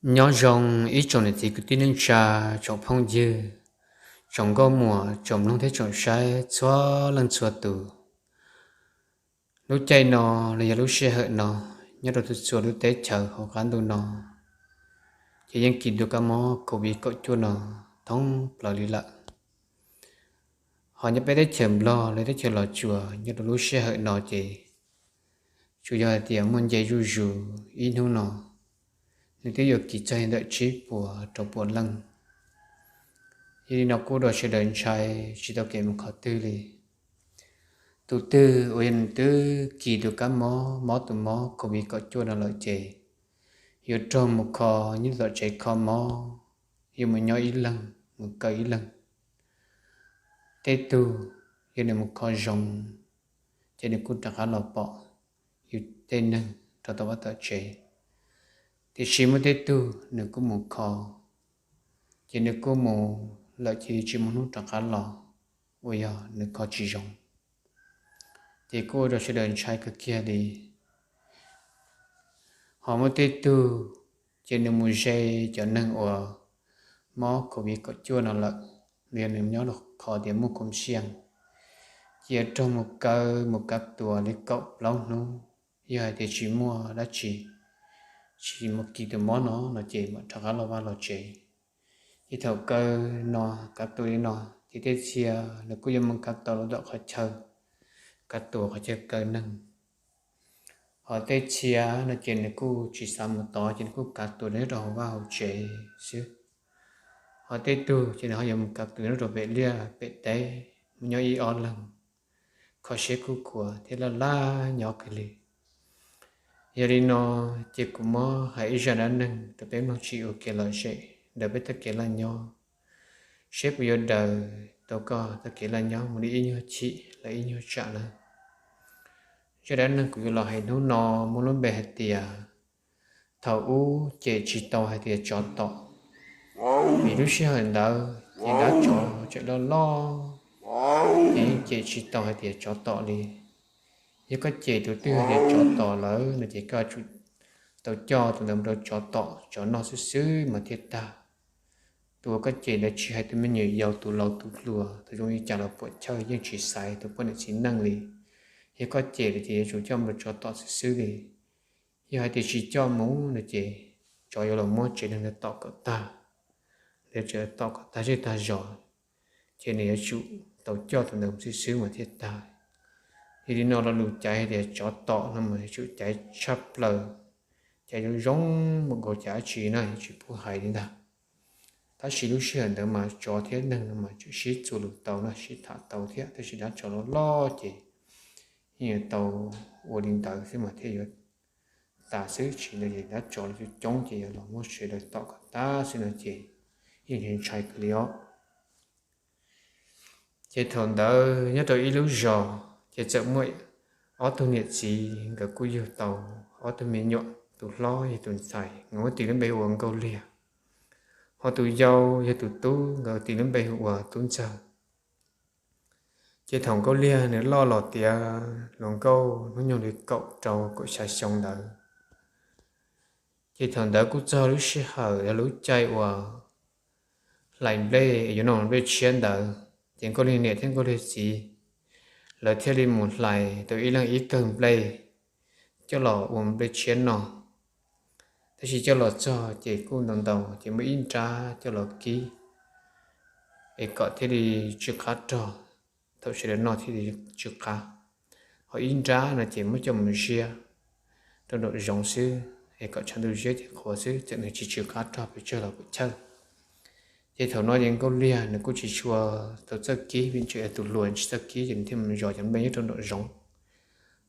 Nyob zoo ib tsoom niam txiv kwv tij neej tsa, tsoom phooj ywg, tsoom nkauj muam, tsoom mloog thiab tsoom saib txhua leej txhua tus. Lub caij no los yog lub sij hawm no, nyob rau txhua txhua lub teb chaws hauv qab ntuj no, ces yeej kis tus kab mob COVID kaum cuaj no thoob plaws li lawm. Ho nyob peb teb chaws Nplog los teb chaws Los Tsuas nyob rau lub sij hawm no ces tsuas yog hais tias muaj nce zuj zus ib hnub no, nws twb yuav kis txog ntawm tsib puas rau puas leej. Yog li no kuj ua rau sawv daws ntshai tsis tau kev mus qhov twg li. Tus twg uas yog nws twb kis tus kab mob, mob tus mob COVID kaum cuaj no lawm ces yuav raug mus kho nyob tom tsev kho mob, yuav mus nyob ib leeg, mus kaw ib leeg. Tej tug yog nws mus kho zoo, ces nws kuj rov qab los pom yus tej neeg rau tom vaj tom tsev. Tiam sis muaj tej tug nws kuj mus kho, ces nws kuj mus lawm ces tsis muaj hnub rov qab los, uas yog nws kho tsis zoo, ces kuj ua rau sawv daws ntshai kawg kiag li. Ho muaj tej tug ces nws mus ze cov neeg uas mob COVID kaum cuaj no lawm, los yog nws nyob rau qhov tias muaj khoom xiaj, ces yuav raug mus kaw mus kav tuas li kaum plaub hnub. Yog hais tias tsis muaj dab tsi, tsis mus kis tus mob no no ces mam rov qab los vaj los tsev. Ces thaum kaw no, kav tuas li no, ces tej txhia nws kuj yuav mus kav tau los tom qhov chaw kav tuas, qhov chaw kaw neeg. Ho tej txhia no ces nws kuj tsis xav mus tod, ces nws kuj kav tuas nyob rau hauv vaj hauv tsev xwb. Ho tej tug ces nws ho yuav mus kav tuas nyob rau pem liaj pem teb, mus nyob ib ob leeg, kho siab kuj khuav thiab laj laj nyob kawg li. Yog li no, ces kuv muab hais ib zaj dab neeg rau peb mloog tsim ua kev lom zem ntawm peb txoj kev laj nyob, seb puas yuav daws tau koj txoj kev laj nyob mus li ib nyuag chim los ib nyuag tsam na. Zaj dab neeg kuv yuav los hais hnub no muaj lub npe hais tias thaum ub cem tsis tau hais tias tsov tom. Vim lub sij hawm ntawd ces dab tsov tseem loj loj, ces yeej cem tsis tau hais tias tsov tom li. Yog koj cem tus twg hais tias tsov tom lawm no ces koj yuav tsum tau coj tus ntawd mus rau tsov tom tsov noj xwb xwb mas thiaj tag. Tus uas koj cem ntawd tsis hais tus me nyuam yaus, tus laus tus hluas, tus zoo li cas los puam chawj yeej tsis xaiv tus poj niam txiv neej li. Yog koj cem lawm ces yuav tsum coj mus rau tsov tom xwb xwb li. Yog hais tias tsis coj mus no ces tsov yuav los muab tsev neeg ntawd tom kom tag, lawv tsev tom kom tag zej tag zos, ces nws yuav tsum tau coj tus ntawd mus xwb xwb mas thiaj tag. Yog li no lo lus caiv hais tias tsov tom no mas yuav tsum caiv tshaj plaws, caiv zoo zoo mus nkaus caiv dab tsi no yuav tsis pub hais li ntag. Tab sis lub sij hawm ntawd mas tsov thiab neeg no mas tseem sib txuas lus tau no, sib tham tau thiab, tab sis dab tsov loj loj ces yeej yuav tau ua li ntawd xwb mas thiaj yuav tas xwb, tsis li ces dab tsov los coob coob ces yuav los muab sawv daws tom kom tag xwb no ces yeej ntshai kawg li os. Ces thaum ntawd nyob rau ib lub zos ces txawm muaj ob tug niam txiv, nkawd kuj yug tau ob tug me nyuam, tus hlob yog tus ntxhais, nkawd muab tis lub npe hu ua Nkauj Liag, ho tus yau yog tus tub, nkawd tis lub npe hu ua Tub Ntxawg. Ces thaum Nkauj Liag nws loj los tiav hluas nkauj hnub nyoog li kaum rau kaum xya xyoo ntawd, ces thaum ntawd kuj txog lub sij hawm yog lub caij uas hlais nplej yuav noj nplej tshiab ntawd, ces Nkauj Liag niam thiab Nkauj Liag txiv lawv thiaj li mus hlais tau ib leeg ib kawm nplej coj los ua nplej tshiab no. Tab sis coj los txog ces kuj ntau ntau ces muaj ib nrab coj los kib es kom thiaj li tsw qab rog, thaum sawv daws noj thiaj li tsw qab. Ho ib nrab no ces muab coj mus ziab rau nraum zoov xwb es kom tshav ntuj ziab ces qhuav xwb, txawm nws tsis tsw qab rog pes tsawg los kuj chawj. Ces thaum no ces Nkauj Liag nws kuj tsis tshua tau txawj kib, vim tseem yog tus hluas tsis txawj kib ces nws thiaj mus zov cov nplej nyob rau nraum zoov.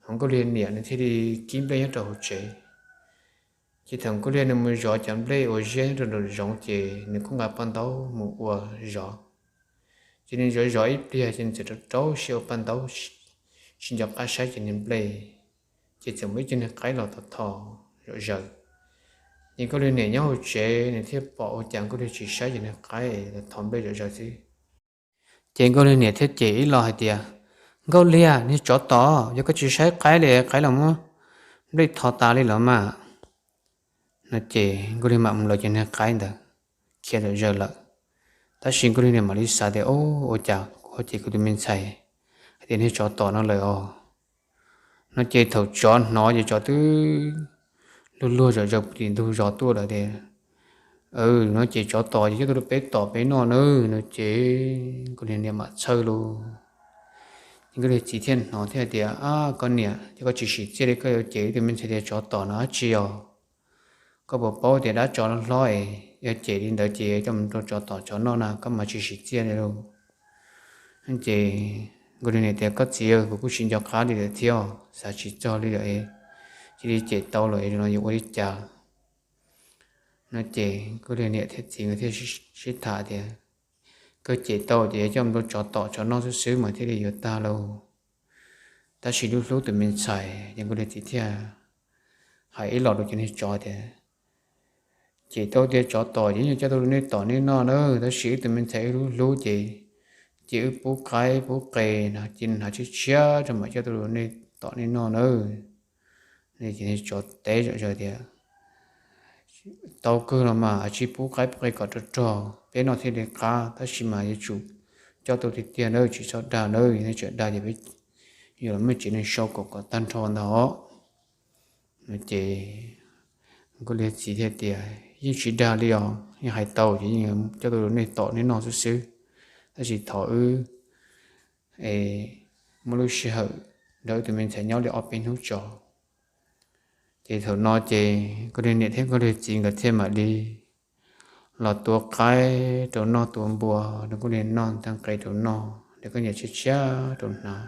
Ho Nkauj Liag niam nws thiaj li kib nplej nyob rau hauv tsev. Ces thaum Nkauj Liag nws mus zov cov nplej uas ziab nyob rau nraum zoov ces nws kuj nqa paj ntaub mus ua zov. Ces nws zov zov ib pliag ces nws txawm rau rau siab ua paj ntaub, tsis nco qab saib cov niag nplej, ces txawm muaj ib co niag qaib los tho tho zom zaws. Ces Nkauj Liag niam nyob hauv tsev nws thiaj pom ua cas Nkauj Liag tsis saib cov niag qaib los tho nplej zom zaws xwb. Ces Nkauj Liag niam thiaj cem ib los hais tias, Nkauj Liag, niag tsov tom, yog koj tsis saib qaib li, qaib los muab nplej tho tas li los mas. No ces Nkauj Liag mam mus lawv cov niag qaib ntawd khiav zom zaws lawm. Tab sis Nkauj Liag niam mam li xav tias, Ua cas kuv ho cem kuv tus me ntxhais hais tias niag tsov tom no lawm os? No ces thaum tsov hnov ces tsov twb luag luag zom zaws puv tim ntug zos tuaj lawm tias, No ces tsov tom ces coj tuaj rau peb tom peb noj nawb. No ces Nkauj Liag niam mam txhawj lauj. Ces Nkauj Liag txiv thiaj hnov thiaj hais tias, Ab, koj niam, ces koj tsis sim txiaj li, koj yuav cem ib tug me ntxhais tias tsov tom no dab tsi os? Koj puas paub tias dab tsov hlob es yog cem li ntawd ces coj mus rau tsov tom tsov noj na, koj mas tsis sim txiaj li lauj. Ces Nkauj Liag niam tias, Koj txiv, kuv kuj tsis nco qab li lawm thiab, xav tsis txog li lawm, cia li cem tau lawm no yuav ua li cas? No ces Nkauj Liag niam thiab txiv nkawd thiaj sib tham tias, Koj cem tau ces coj mus rau tsov tom tsov noj xwb xwb mas thiaj li yuav tag lauj. Tab sis lub hlub tus me ntxhais ces Nkauj Liag txiv thiaj hais ib los rau cov niag tsov tias, Cem tau tias tsov tom ces yeej coj tuaj rau nej tom nej noj na, tab sis wb tus me ntxhais wb lub hlub ces, ces wb pub qaib pub qe, ces hnav tshiab tshiab rau mam coj tuaj rau nej tom nej noj na. Ces niag tsov teb zom zaws tias, Tau kawg los mas, tsij pub qaib pub qe kom rog rog peb noj thiaj li qab, tab sis mas yuav tsum coj tau tiag tiag na, tsis txhob dag na, nej tseem dag ces peb yuav los muaj tsev neeg sau kom kom tag nrho ntag os. No ces Nkauj Liag txiv thiaj tias, Yeej tsis dag li os, yeej hais tau ces yeej coj tuaj rau nej tom nej noj xwb xwb, tab sis thov wb muaj lub sij hawm nrog wb tus me ntxhais nyob li ob peb hnub tso. Ces thaum no ces Nkauj Liag niam thiab Nkauj Liag txiv nkawd thiaj mam li los tua qaib rau noj, tua npua rau Nkauj Liag noj, ntag qe rau noj, rau koj niam tshiab tshiab rau hnav.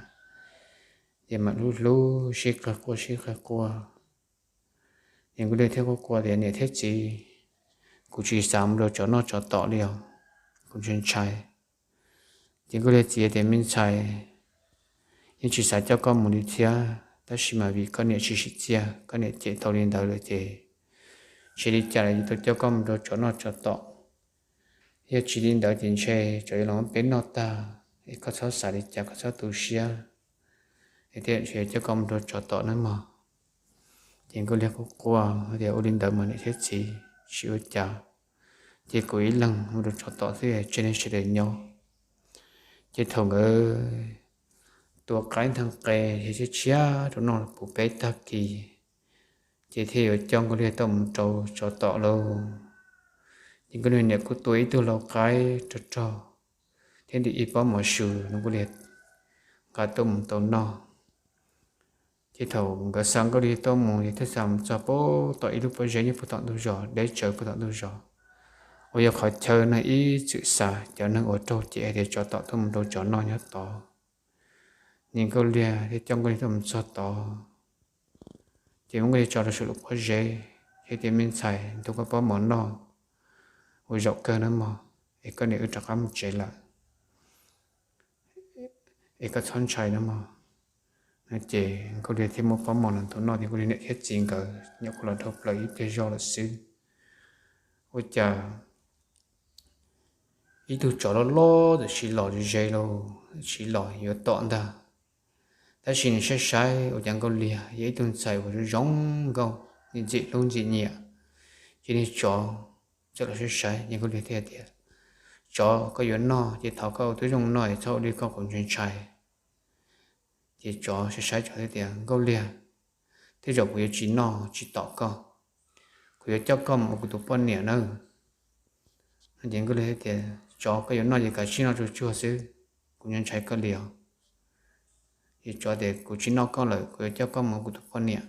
Ces mam hlub hlub sib qawg quaj sib qawg quaj. Ces Nkauj Liag thiaj quaj quaj tias, Niam thiab txiv, kuv tsis xav mus rau tsov noj tsov tom li os, kuv ntshai ntshai. Ces Nkauj Liag txiv tias, Me ntxhais, yeej tsis xav coj koj mus li thiab, tab sis mas vim koj niam tsis sim txiaj, koj niam cem tau li ntawd lawm ces tsis li cas los yuav tau coj koj mus rau tsov noj tsov tom. Yog tsis li ntawd ces ntshe tsov yuav los muab peb noj tag. Es koj txhob xav li cas, koj txhob tu siab, es thiaj tsis coj koj mus rau tsov tom nawb mog. Ces Nkauj Liag quaj quaj tias, Ua li ntawd mas niam thiab txiv, tsis ua cas, ces kuv ib leeg mus rau tsov tom xwb, tseg nej sawv daws nyob. Ces thaum nkawd tua qaib ntag qe thiab tshiab tshiab rau noj puv peb tag kis, ces thiaj yuav coj Nkauj Liag tuaj mus rau tsov tom lauj. Ces Nkauj Liag niam kuj tua ib tug lau qaib rog rog thiab ntim ib pob mov su rau Nkauj Liag nqa tuaj mus tau noj. Ces thaum nkawd xa Nkauj Liag tuaj mus ces thiaj xa mus txog puag tom ib lub pob zeb nyob puag tom ntug zos, deb tsawv puag tom ntug zos, uas yog qhov chaw neeg ib txwm xa cov neeg uas raug cem hais tias tsov tom tuaj mus rau tsov noj nyob tod. Ces Nkauj Liag thiaj coj Nkauj Liag tuaj mus txog tod, ces muab Nkauj Liag tso rau saum lub pob zeb, thiaj tias, Me ntxhais, ntu koj pob mov noj ua zaum kawg nawb mog, es koj niam wb rov qab mus tsev lawm, es koj txhob ntshai nawb mog. No ces Nkauj Liag thiaj muab pob mov no ntu noj, ces Nkauj Liag niam thiab txiv nkawd nyuam qhuav los dhau plaws ib pliag zog lawm xwb, ua cas ib tug tsov loj loj tam sim los ze ze lauj, tam sim los yuav tom ntag. Tab sis nws saib saib ua cas Nkauj Liag yog ib tug ntxhais uas zoo zoo nkauj, ntxim hlub ntxim nyiam. Ces niag tsov txawm los saib saib, ces Nkauj Liag thiaj tias, Tsov, koj yuav noj ces thov koj ua tib zoo noj, txhob ua li koj, kuv ntshai ntshai. Ces tsov saib saib tsov thiaj tias, Nkauj Liag, tej zaum kuv yuav tsis noj tsis tom koj, kuv yuav coj koj mus ua kuv tus poj niam nawb. No ces Nkauj Liag thiaj tias, Tsov, koj yuav noj ces kav tsij noj tsuag tsuag xwb, kuv ntshai koj li os. Ces tsov tias, Kuv tsis noj koj lawm, kuv yuav coj koj mus ua kuv tus poj niam.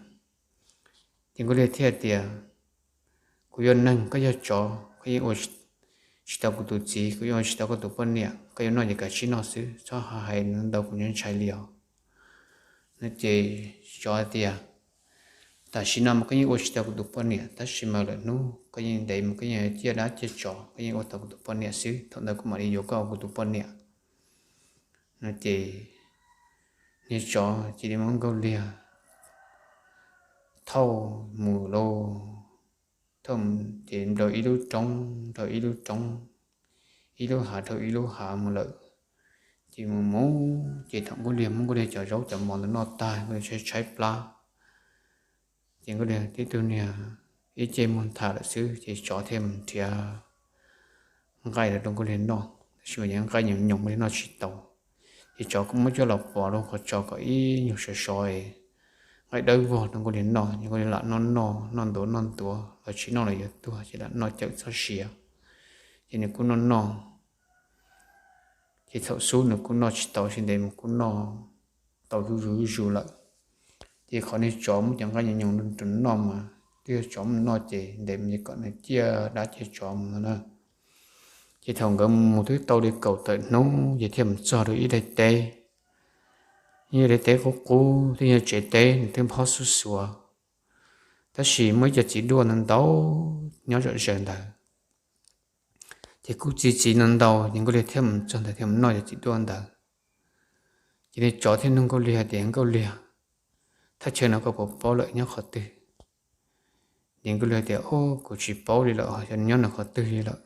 Ces Nkauj Liag thiaj tias, Kuv yog neeg, koj yog tsov, koj yeej ua tsis tau kuv tus txiv, kuv yeej ua tsis tau koj tus poj niam, koj yuav noj ces kav tsij noj xwb, txhob hais ntau, kuv ntshai ntshai li os. No ces tsov tias, Tam sim no mas koj yeej ua tsis tau kuv tus poj niam, tab sis mas lwm hnub koj yeej ntev mus koj yeej ciaj dab ciaj tsov, koj yeej ua tau kuv tus poj niam xwb, thaum ntawd kuv mam li yuav koj ua kuv tus poj niam. No ces niag tsov cia li muab Nkauj Liag thauj mus lauj. Thauj ces nrau ib lub roob dhau ib lub roob, ib lub hav dhau ib lub hav mus lawm. Ces mus mus ces thaum Nkauj Liag muab Nkauj Liag cov zaub cov mov ntawd noj tag, Nkauj Liag tshaib tshaib plab, ces Nkauj Liag tib tug niag ib ce muag nthav lawm xwb ces tsov thiaj mus nrhiav nqaij rau Nkauj Liag noj, tab sis mas nqaij nyoos nyoos Nkauj Liag noj tsis tau. Ces tsov kuj muab coj los pov rau qhov tso kom ib nyuag sov sov, nqaij dawb vog rau Nkauj Liag noj, ces Nkauj Liag lam noj noj noj ntuav noj ntuav los tsis noj los yuav tuag ces lam noj cawm txoj sia. Ces nws kuj noj noj, ces thaum xub nws kuj noj tsis tau, sib ntev mus kuj noj tau zuj zus zuj zus lawm. Ces qhov niag tsov muab cov nqaij nyoos nyoos rau noj mas twb yog tsov mus noj ces ntev mus ces kom nws ciaj dab ciaj tsov mus no na. Ces thaum nkawd mus twb tau li kaum tawm hnub ces thiaj mus txog rau ib daim teb, yog daim teb qub qub thiab yog tsev teb nws twb phob xuj xuav, tab sis muaj ib co txiv duaj ntau ntau nyob zom zaws ntawd. Ces kuj txi txiv ntau ntau ces Nkauj Liag thiaj mus txog ntawd thiaj mus noj cov txiv duaj ntawd. Ces niag tsov thiaj nug Nkauj Liag tias, Nkauj Liag, thaj chaw no koj puas paub lawm nyob qhov twg? Ces Nkauj Liag tias, Au, kuv tsis paub li lawm, xyov nyob nws qhov twg li lawm.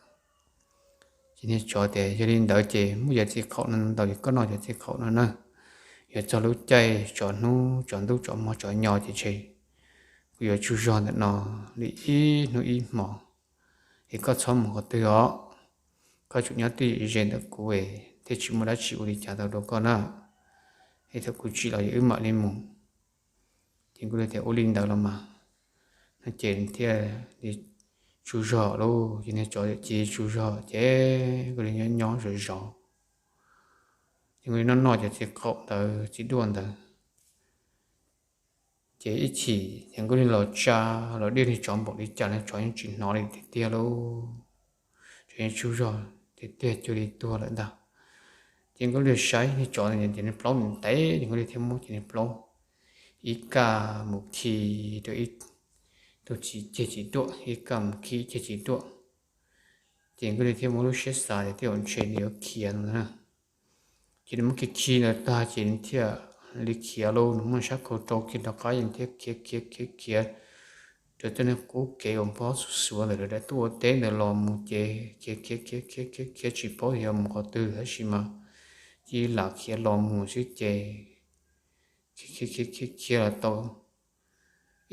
Ces niag tsov tias, Yog li ntawd ces muaj cov txiv qaum no ntau ces koj noj cov txiv qaum no na. Yuav txog lub caij tsov hnub tsov ntuj tsov hmo tsov nyo ces ntshe kuv yuav tsaug zog ntawm no li ib hnub ib hmos. Es koj txhob mus qhov twg os, koj tsum nyob twj ywm ze ntawm kuv thiaj tsis muaj dab tsi ua li cas tau rau koj na. Es thaum kuv tsim los ces wb mam li mus. Ces Nkauj Liag tias, Ua li ntawd los mas. No ces thiaj li tsaug zog lauj, ces niag tsov cia li tsaug zog ces Nkauj Liag nyob nyob zov zov, ces Nkauj Liag noj noj cov txiv qaum ntawd txiv duaj ntawd. Ces ib chim ces Nkauj Liag los tsa los diaj niag tsov npaum li cas los tsov yeej tsis hnov li tiag tiag lauj. Tsov yeej tsaug zog tiag tiag cuag li tuag lawm ntag. Ces Nkauj Liag saib niag tsov ces niag plaub ntev ces Nkauj Liag thiaj muab ces niag plaub ib kaj mus khi rau ib tug txiv ceg txiv duaj, ib kaj mus khi ib ceg txiv duaj. Ces Nkauj Liag thiaj muaj lub siab xav tias tej zaum ntshe nws yuav khiav no na. Ces nws muab khi khi ntawd tag ces nws thiaj li khiav lauj, nws muab sab khau rau kiag rov qab ces nws thiaj khiav khiav khiav khiav raws tej niag qub kev uas phob xuj xuav ntawm lawv daim tuaj ua teb ntawd los mus ces khiav khiav khiav khiav khiav khiav tsis paub yog mus qhov twg tab sis mas cia li lam khiav los mus xwb ces khiav khiav khiav khiav khiav los tau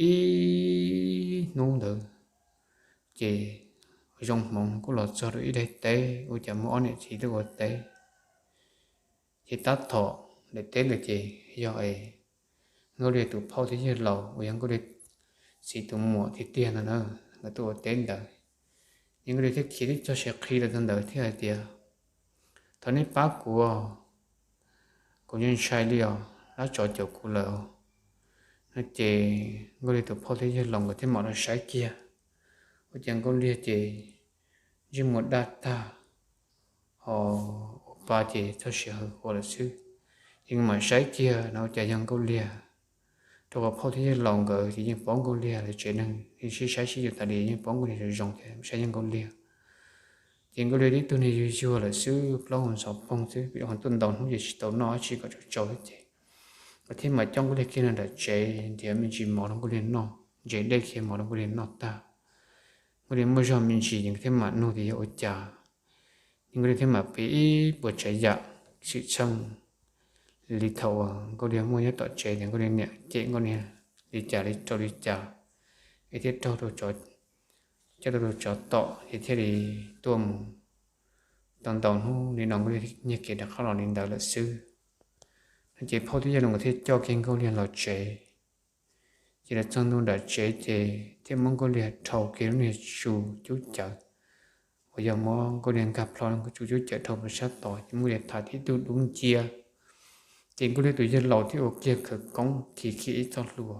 ib hnub ntawd ces zoo hmoov kuj los txog rau ib daim teb ua cas muaj ob niam txiv tuaj ua teb. Ces tab tom daim teb ntawd ces yog es Nkauj Liag tus phauj thiab yawg laus uas yog Nkauj Liag txiv tus muam tiag tiag no na, nkawd tuaj ua teb ntawd. Ces Nkauj Liag thiaj khiav tib txog siav qhi los txog ntawd thiaj hais tias, Thov nej pab kuv, kuv ntshai ntshai li os, dab tsov caum kuv lawm os. No ces Nkauj Liag tus phauj thiab yawg laus nkawd thiaj mam los saib kiag, ua cas Nkauj Liag ces ntsej muag daj tag, ho ua pa ces txoj sia hawv huam lawm xwb. Ces mam saib kiag no ua cas yog Nkauj Liag, rau qhov phauj thiab yawg laus nkawd ces yeej paub Nkauj Liag lawv tsev neeg, yeej sib saib sib xyuas tas li yeej paub Nkauj Liag zoo zoo ces saib yog Nkauj Liag. Ces Nkauj Liag tib tug niag yuag yuag lawm xwb, plaub hau ntxhov poog xwb, vim ho tuaj ntau hnub ces tsis tau noj dab tsi kom tsau tsau xwb ces nkawd thiaj mam coj Nkauj Liag kiag rau nram tsev nrhiav me ntsis mov rau Nkauj Liag noj, ntse dej kiag mov rau Nkauj Liag noj tag. Nkauj Liag muaj zog me ntsis ces nkawd thiaj mam nug tias yog ua cas. Ces Nkauj Liag thiaj mam piav ib puas tsav yam xwm txheej li thaum uas Nkauj Liag muaj nyob tom tsev tias Nkauj Liag niam cem Nkauj Liag li cas li rau li cas, es thiaj raug rau, coj rau rau tsov tom ces thiaj li tuaj mus tau ntau hnub li no Nkauj Liag nyiag kev rov qab los li ntawd lawm xwb. No ces phauj thiab yawg laus nkawd thiaj coj kiag Nkauj Liag los tsev. Ces los txog ntua nram tsev ces thiaj muab Nkauj Liag rhau kiag lub niag tsu cub cawv uas yog muab Nkauj Liag nkag plho tsu cub cawv rhau rau sab tod ces muab Nkauj Liag thaiv tib tug dub ncia. Ces Nkauj Liag tus yawg laus thiaj ua kiag khawv koob khi khi ib txoj hlua,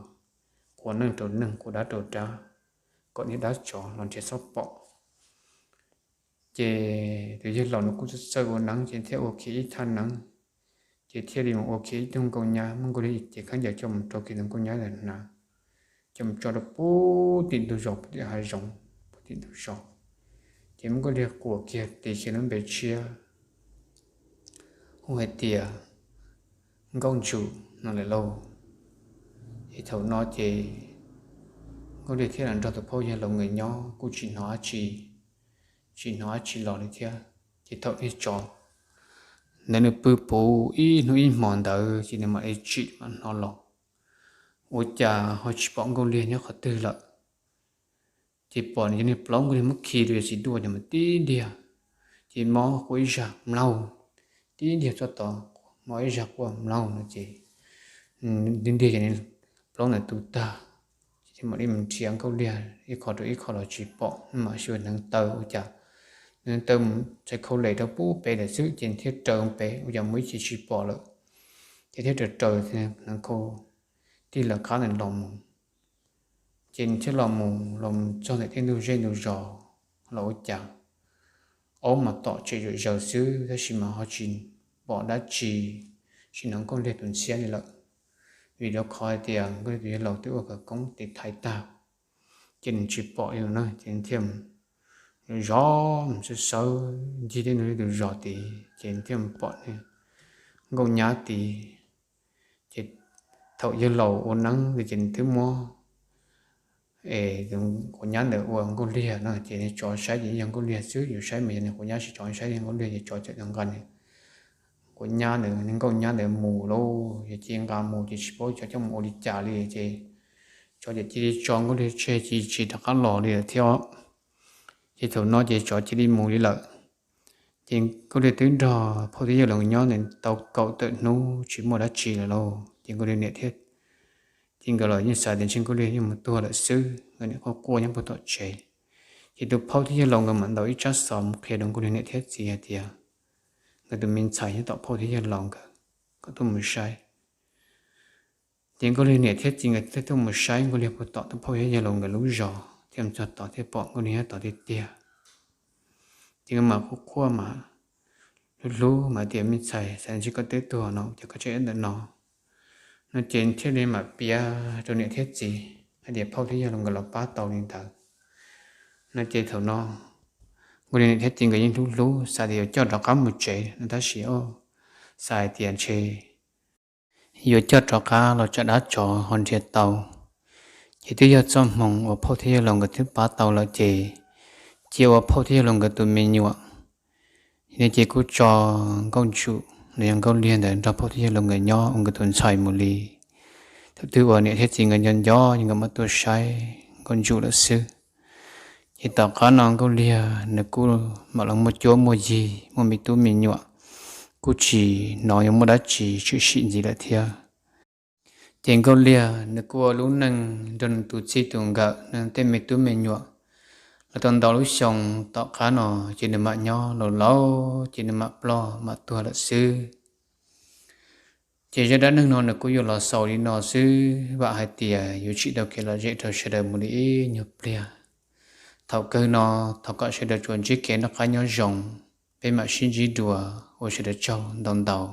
quas neeg rau neeg quas dab rau dab, kom niag dab tsov los nrhiav txhob pom. Ces tus yawg laus nws kuj txawj ua neeb ces thiaj ua kiag ib thaj neeb, ces thiaj li mus ua kiag ib tug nkauj nyab, muab Nkauj Liag cev khaub ncaws coj mus rau kiag tus nkauj nyab ntawd hnav, coj mus tso rau puag tim ntug zos, puag tim hav zoov, puag tim ntug zos. Ces muab Nkauj Liag quas kiag tis kiag lub npe tshiab hu hais tias Nkauj Ntsum no lawm lauj. Ces thaum no ces Nkauj Liag thiaj los nrog tus phauj yawg laus nkawd nyob kuj tsis hnov dab tsi, tsis hnov dab tsi los li thiab. Ces thaum niag tsov ntawd nws pw puv ib hnub ib hmos ntawd ces nws mam li tsim mam hnov los, ua cas ho tsis pom Nkauj Liag nyob qhov twg lawm. Ces pom nws cov niag plaub Nkauj Liag muab khi rau yawg txiv duaj ces mas tib ntiag, ces mob quaj ib zag mlaug, tib ntiag txoj tod, mob ib zag quaj mlaug no ces ntiag ntiag ces plaub ntawd tu tag, ces thiaj mam li mus nrhiav Nkauj Liag ib qho rau ib qho los tsis pom, mam xyuas hneev taw ua cas hneev taw mus txais khau lem rau pub pem lawm xwb ces thiaj raws pem ua cas mus ib ce tsis pom lawm, ces thiaj raws raws hneev khau tij lawv qab ntawd los mus. Ces nws thiaj los mus los mus txog ntawm tej ntug zej ntug zos los ua cas aub mas tom tseem zom zaws xwb tab sis mas ho tsis pom dab tsi, tsis hnov Nkauj Liag tus ntxhiab li lawm. Vim rau qhov hais tias Nkauj Liag tus yawg laus twb ua khawv koob tiv thaiv tag, ces nws tsis pom li no ces thiaj zov mus sawv sawv ncig tej ntug zej ntug zos tid ces thiaj pom Nkauj Nyab tid. Ces thaum yawg laus ua neeb ces nws twb muab es quav nyab ntawd ua Nkauj Liag no ces tsov saib ces yog Nkauj Liag xwb, yus saib mas yog niag quav nyab, tsis tsov saib yog Nkauj Liag ces tsov txawm nqa niag quav nyab ntawd, niag Nkauj Nyab ntawd mus lauj. Yog cia nqa mus ces tsis paub tsov coj mus ua li cas li ces tsov ces cia li tso Nkauj Liag tseg ces tsis rov qab los li lawm thiab. Ces thaum no ces tsov cia li mus li lawm. Ces Nkauj Liag twb nrog phauj thiab yawg laus nyob ntawd tau kaum tawm hnub tsis muaj dab tsi lawm lauj. Ces Nkauj Liag niam thiab txiv nkawd los yeej xav tias ntshe Nkauj Liag yeej mus tuag lawm xwb, nkawd niam quaj quaj nyob puag tom tsev. Ces tus phauj thiab yawg laus nkawd mam ntaus ib tsab xov mus qhia rau Nkauj Liag niam thiab txiv hais tias nkawd tus me ntxhais nyob tom phauj thiab yawg laus nkawd kom tuaj mus saib. Ces Nkauj Liag niam thiab txiv nkawd thiaj tuaj mus saib Nkauj Liag puag tom tus phauj thiab yawg laus nkawd lub zos, thiaj mus txog tod thiaj pom Nkauj Liag nyob tod tiag tiag. Ces nkawd mam quaj quaj mas hlub hlub mas tias, me ntxhais, xav ntshe koj twb tuag no ces koj tseem ntawm no. No ces thiaj li mam piav rau niam thiab txiv hais tias phauj thiab yawg laus nkawd los pab tau li ntawd. No ces thaum no Nkauj Liag niam thiab txiv nkawd yeej hlub hlub xav tias yuav coj rov qab mus tsev no tab sis xav hais tias ntshe yuav coj rov qab los tsam dab tsov ho nrhiav tau. Ces twb yog txoj hmoo uas phauj thiab yawg laus nkawd twb pab tau lawm ces cia ua phauj thiab yawg laus nkawd tus me nyuam. Yog li ces kuj tso Nkauj Ntsum los yog Nkauj Liag ntawd nrog phauj thiab yawg laus nkawd nyob ua nkawd tus ntxhais mus li. Thaum twg uas niam thiab txiv nkawd nco nco ces nkawd mam tuaj saib Nkauj Ntsum lawm xwb. Ces tom qab no Nkauj Liag nws kuj mam los muaj cuab muaj yig, muaj me tub me nyuam, kuj tsis hnov yuav muaj dab tsi tshwm sim ntxiv lawm thiab. Ces Nkauj Liag nws kuj ua lub neej nrog nws tus txij tus nkawm, nws tej me tub me nyuam los tau ntau lub xyoo. Tom qab no ces nws mam nyob laus laus ces nws mam ploj mam tuag lawm xwb. Ces zaj dab neeg no nws kuj yuav los xaus li no xwb, vam hais tias yuav tsim tau kev lom zem rau sawv daws mus li ib nyuag pliag. Thaum kawg no thov kom sawv daws tsuas ntsib kev noj qab nyob zoo, peb mam sib ntsib dua, ua sawv daws tsaug ntau ntau.